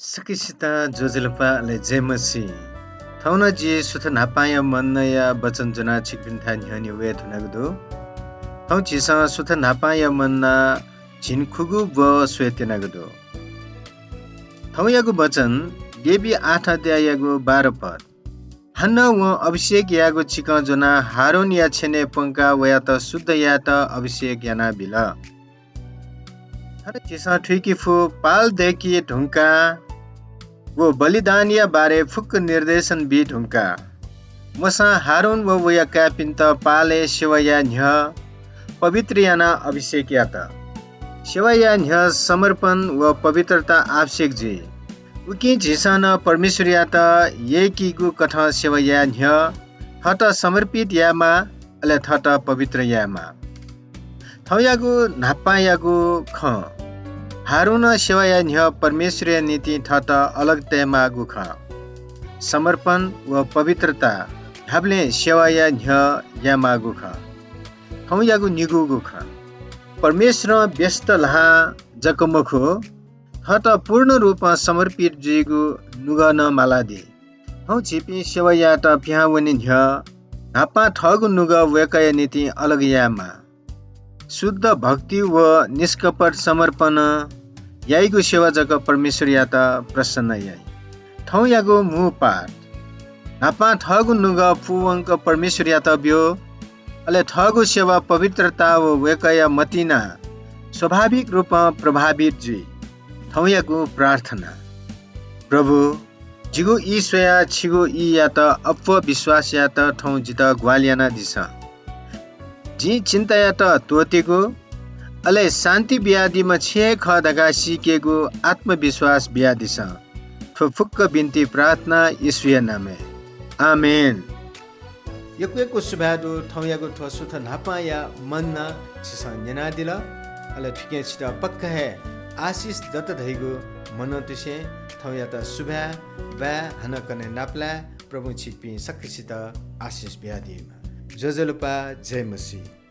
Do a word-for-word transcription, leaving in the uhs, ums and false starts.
सकसितं ज्वजलपा, अले जय मसीह। थौं नं जि सुथ न्हापांया मन्नाया वचन ज्वनाः छिकपिन्थाय् न्ह्यःने वये धुनागु दु। थौं झीसं सुथ न्हापांया मन्ना झिंखुगू ब्व स्वयेत्यनागु दु। थौंयागु वचन लेवी आठ अध्याययागु बाह्र पद। हानं वं अभिषेक यायेगु चिकं ज्वनाः हारूनया छेनय् प्वंकाः वयात शुद्ध यायेत अभिषेक यानाबिल। थन झीसं थुइके फु, पाल दय्के धुंकाः व बलिदानया बारे फुक्क निर्देशन बी धुंकाः मोशां हारून व वया काय्‌पिन्त पालय् सेवा याये न्ह्यः पवित्र यानाः अभिषेक यात। सेवा याये न्ह्यः समर्पण व पवित्रता आवश्यक जुइ। उकिं झीसं नं परमेश्वरयात यय्‌कीगु कथं सेवा याये न्ह्यः थःत समर्पित यायेमाः, अले थःत पवित्र यायेमाः। थौंयागु न्हापांयागु खँ। हारूनं सेवा याये न्ह्यः परमेश्वरया निंतिं थःत अलग तयेमाःगु खः। समर्पण व पवित्रता न्ह्याबलें सेवा याये न्ह्यः यायेमाःगु खः। थौंयागु निगूगु खँ। परमेश्वरं व्यस्त ल्हाः जक मखु, थःत पूर्ण रूपं समर्पित जुइगु नुगः नं मालादी। थौं झीपिं सेवा यायेत पिहां वने न्ह्यः न्हापां थःगु नुगः वय्‌कःया निंतिं अलग यायेमाः। शुद्ध भक्ति व निष्कपट समर्पणं याइगु सेवा जक परमेश्वरयात प्रसन्न याइ। थौंयागु मू पाठ। न्हापां थःगु नुगः पूवंक परमेश्वरयात ब्यु, अले थःगु सेवा पवित्रता व वय्‌कःया मतिना स्वाभाविक रूपं प्रभावित जुइ। थौंयागु प्रार्थना। प्रभु, जिगु ई स्वयाः छिगु ईयात अप्वः विश्वास यायेत थौं जितः ग्वाहालि यानादिसँ। जिं चिन्तायात त्वःतेगु, अले शान्ति बियादीम्ह छि हे खः धकाः सीकेगु आत्मविश्वास बियादिसँ। थ्व फुक्क बिन्ति प्रार्थना येशूया नामय्। आमेन। यक्व यक्व सुभाय् दु, थौंयागु थ्व सुथ न्हापांया मन्ना छिसं न्यनादिल। अले थुकिं छितः पक्का हे आशिष दत धइगु मनंतुसें थौंयात सुभाय्, बाय्, हानं कन्हय् नापलाये। प्रभुं छिकपिं सकसित आशिष बियादीमा। ज्वजलपा, जय मसीह।